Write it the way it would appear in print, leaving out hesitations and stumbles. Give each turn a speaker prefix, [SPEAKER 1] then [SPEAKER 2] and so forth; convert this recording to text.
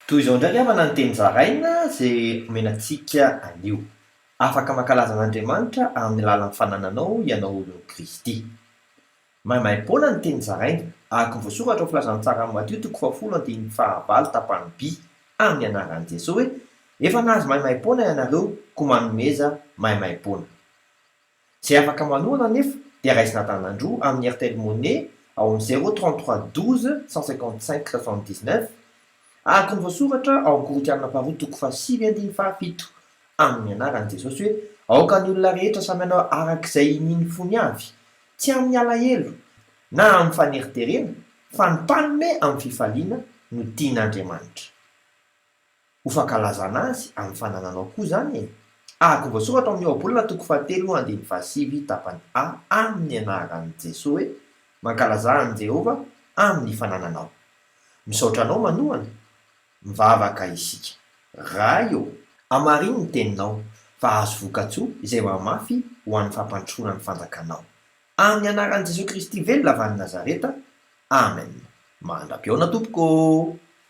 [SPEAKER 1] Toy izao indray ry havana ny teny zaraina izay omena antsika anio. Afaka mankalaza an'Andriamanitra amin'ny alalan'ny fanananao ianao olon'i Kristy. Maimaimpoana ny teny zaraina, araka ny voasoratra ao Filazantsaran'i Matio toko fahafolo andininy fahavalo tapany by, amin'ny anaran'i Jesoa hoe, Efa nahazo maimaimpoana ianareo, koa manomeza maimaimpoana. Izay afaka manohana anefa dia raisina an-tanan-droa amin'ny Airtel Money ao amin'ny zéro 33 12 155 79, araka ny voasoratra ao amin'ny Korintiana faharoa toko fahasivy andininy fahafito, amin'ny anaran'i Jesosy hoe, Aoka ny olona rehetra samy hanao araka izay inian'ny fony avy, tsy amin'ny alahelo, na amin'ny faneriterena, fa ny mpanome amin'ny fifaliana no tian'Andriamanitra. Ho fankalazana azy amin'ny fanananao koa izany e! Araka ny voasoratra ao amin'ny Ohabolana toko fahatelo andininy fahasivy tapany A amin'ny anaran'i Jesoa hoe, Mankalazà an'i Jehovah amin'ny fanananao. Misaotra anao manohana. Mivavaka isika. Ray ô! Hamarino ny teninao, fa hahazo vokatsoa izay mamafy ho an'ny fampandrosoana ny fanjakanao. Amin'ny anaran'i Jesoa Kristy velona avy any Nazareta. Amen. Mandra-pihaona tompoko ô!